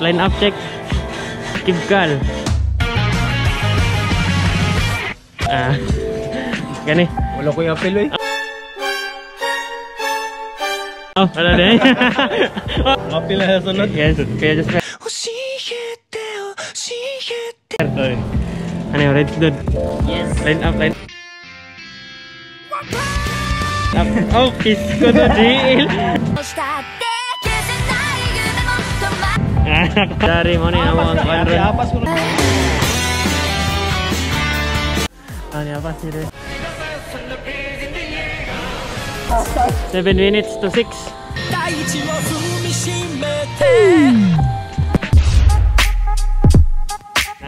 Line up check. Kibkal. Ah. Gani. Wala ko yung apel eh. Oh, wala din. Apel na sa sunod. Yes, kaya just ano yung red dude? Yes. Line up, line up. Oh, kiss ko na, GL. Dari mo ni amo ang kwan ron. Apas ko na. Ano apas ni rin. 7 minutes to 6.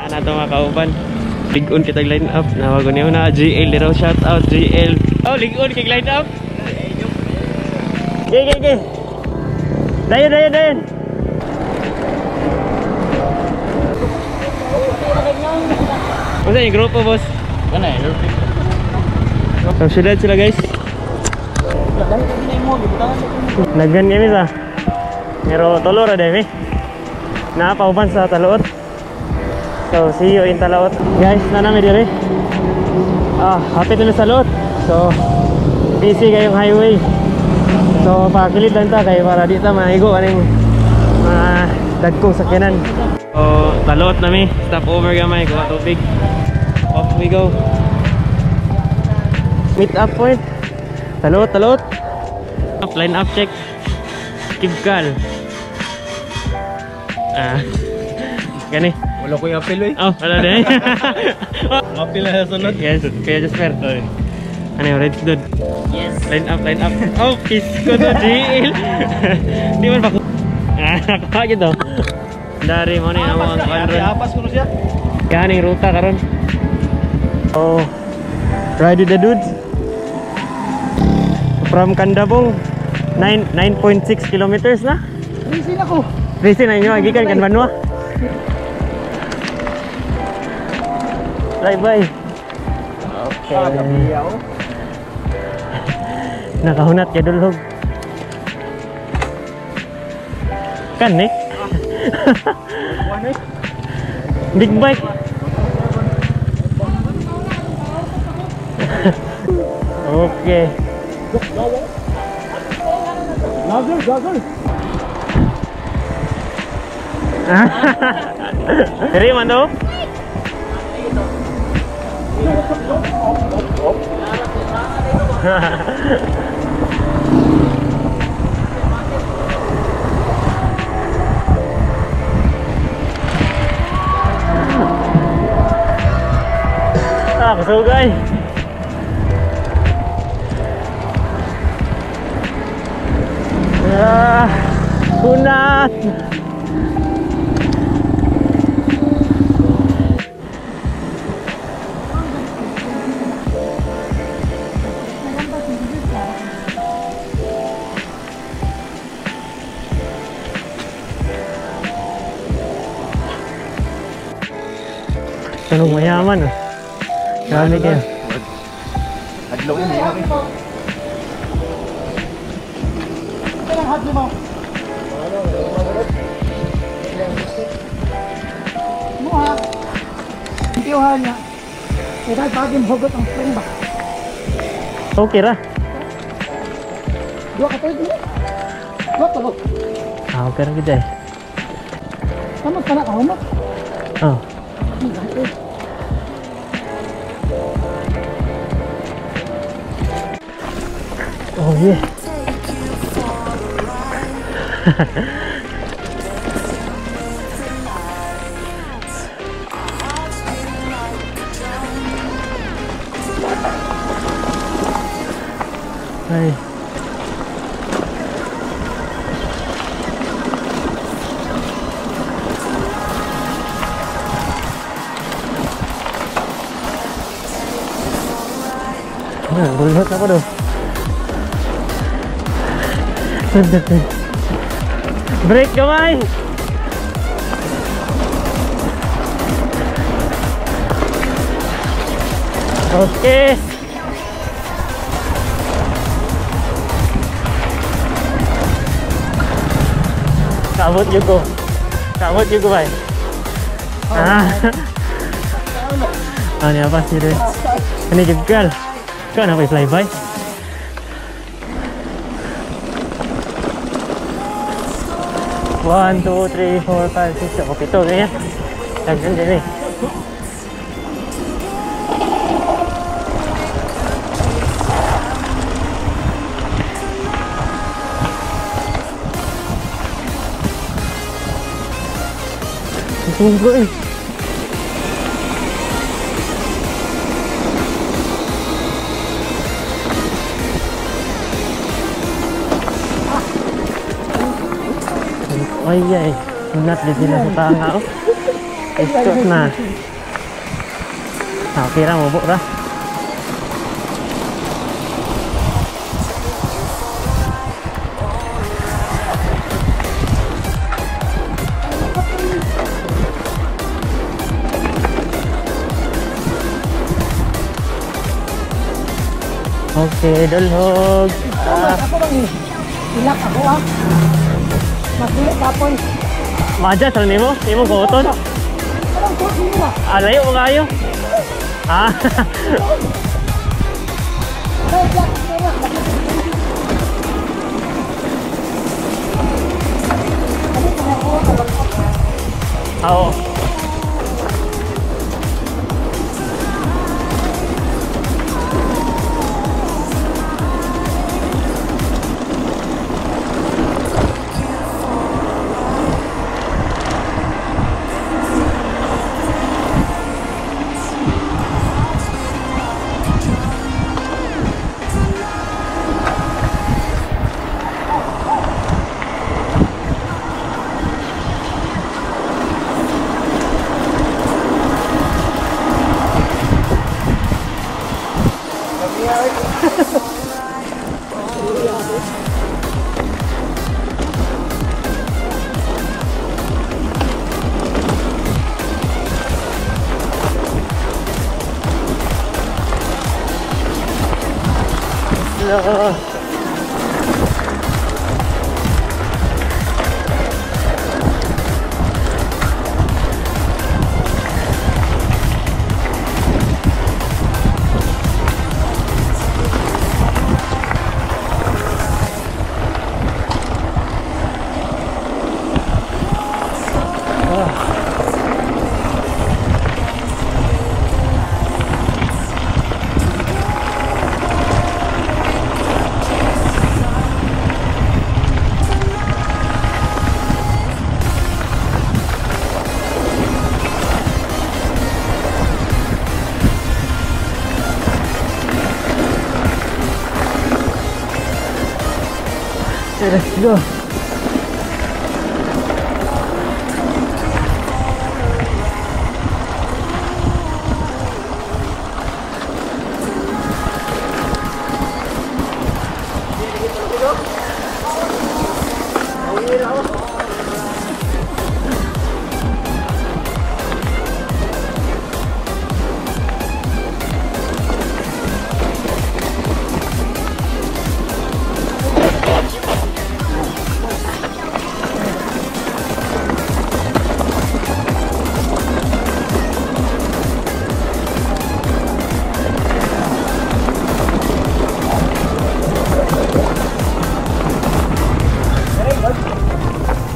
Na to mga kauban. Ligon kitag line up. Nawago niyo na GL diraw, shout out GL. Oh, ligon kay line up. Gay gay gay. Dayon dayon dayon. Unsa yung grupo, boss? Kana eh. So sila sila guys. Naggan kami sa. Pero tulo ra dai mi. Napauban sa Taluot. So see you in Taluot. Guys, na nami dire. Ah, hapit na sa Taluot. So busy kayong highway. So pakilid lang ta kay para di ta maigo aning mga dagkong sakyanan. So Taluot na mi, stop over gamay kuha tubig. Off we go. Meet up point. Taluot, Taluot. Up, line up check. Kibkal. Ah. Gani. Wala ko yung apel eh. Oh, wala din. Apel na sa sunod. Yes, kaya Jasper. Ano yung red dude? Yes. Line up, line up. Oh, kiss ko na, GL. Di man pa ko. Ah, nakuha gito. Dari mo ni amo ang kwan ron. Apas ko na siya. Ganing ruta karon. Oh, ride with the dudes. From Candabong, 9.6 kilometers na. Busy na ko. Busy na inyo, gikan Kanbanwa. Bye bye. Okay. Nakahunat kay dulhog. Kan eh? Big bike. Okay. Lager, lager. Diri man daw. Ah, kasugay. Ah, kunat. Tanong mayaman ah. Grabe kayo. Adlaw yun eh. Muha. Tiyuhan niya. Kaya pagin hugot ang spring ba? Okay ra. Dua ka tayo niya. Dua tulog. Ah, okay ra gid eh. Tama pa na ka humot. Oh. Oh yeah. Ay. Nah, boleh apa tuh? Break kamay. Okay. Kabot yun ko. Kamot yung ko ba? Ah. Ah, niya pa sila. Ano yung girl? Ikaw na pa flyby? 1, 2, 3, 4, 5, 6, 7, 8, ganyan. Daghan din eh. Tunggo eh. Ay ay, ingat din sila sa tanga oh. Escort na. Ah, okay ra mo ra. Okay, dalhog. Ah. Ako bang ilak ako ah. Masili kapoy. Maja sa nimo, imo goton. Ah, layo mo kayo. Ah. Oo. Hello. Let's go.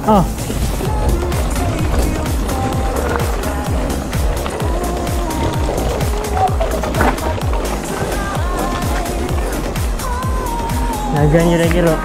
Oh. Naganyo lagi lo.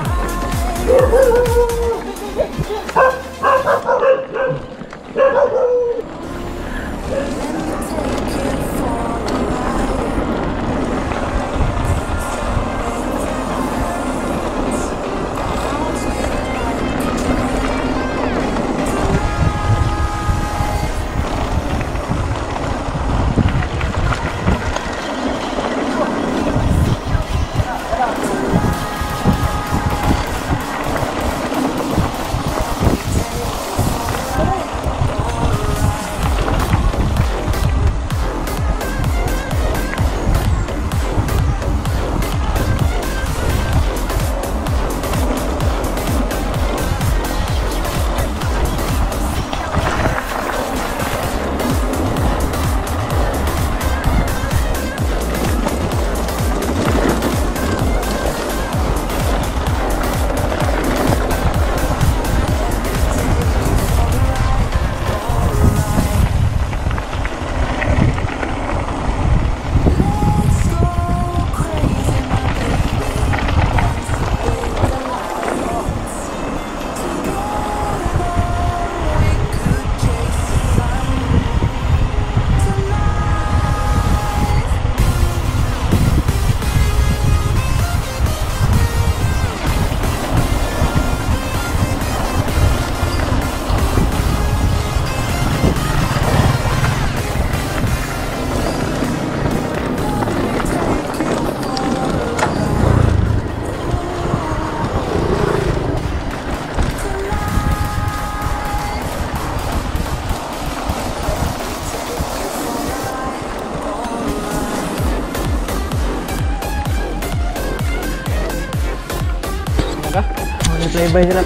Ano flyby sila?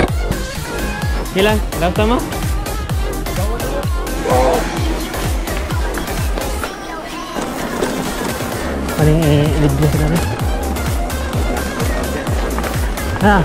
Ilan? Last mo? Paling i-video sila na. Ha?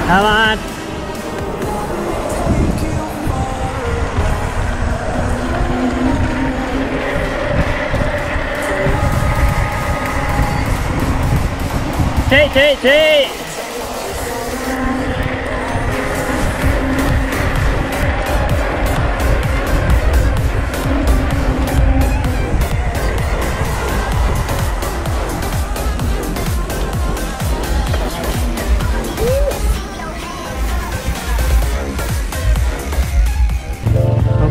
Salamat! Che, che, che!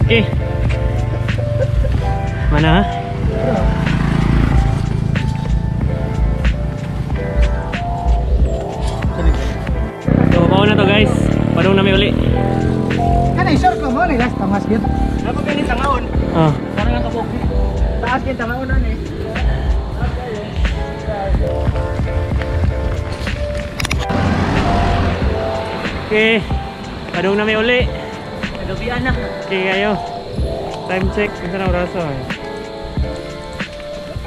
Okay. Mana? So, mao na to guys. Padung na mi uli. Kanay sure ko mo ni last tamas gyud. Dapat kani tangaon. Ah. Parang ang kabog. Taas gyud tangaon ani. Okay. Padung na mi uli. Gabian na. Okay kayo. Time check. Unsa na oras eh?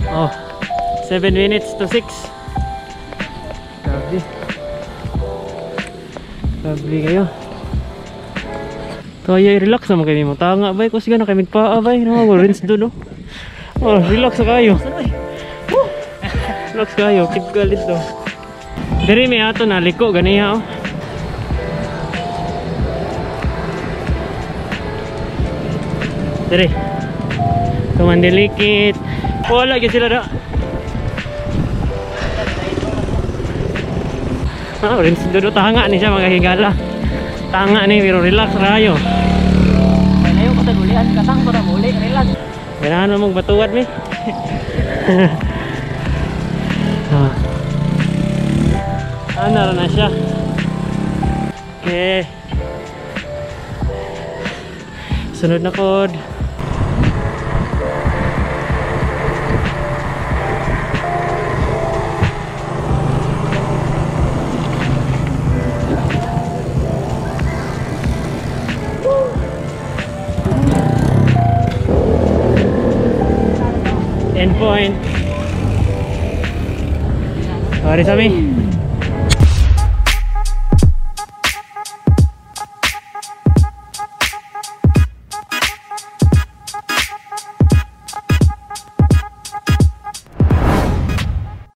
Oh. 7 minutes to 6. Grabe. Grabe kayo. Kaya relax naman kayo mo. Tanga bay kasi gana kay migpaa bay. No, rinse do no. Oh, relax na kayo. Woo! Relax kayo. Keep galit do. Diri may ato na liko ganiha oh. Diri. Tumandilikit. Wala gyud sila da. Ah, rinse do tanga ni siya mga higala. Tanga ni pero relax ra kayo. Kay ko sa gulian katang para muli, relax. Ganahan mo mong batuwad mi. Ah. Ano na siya? Okay. Sunod na pod. End point. Sorry, Sami.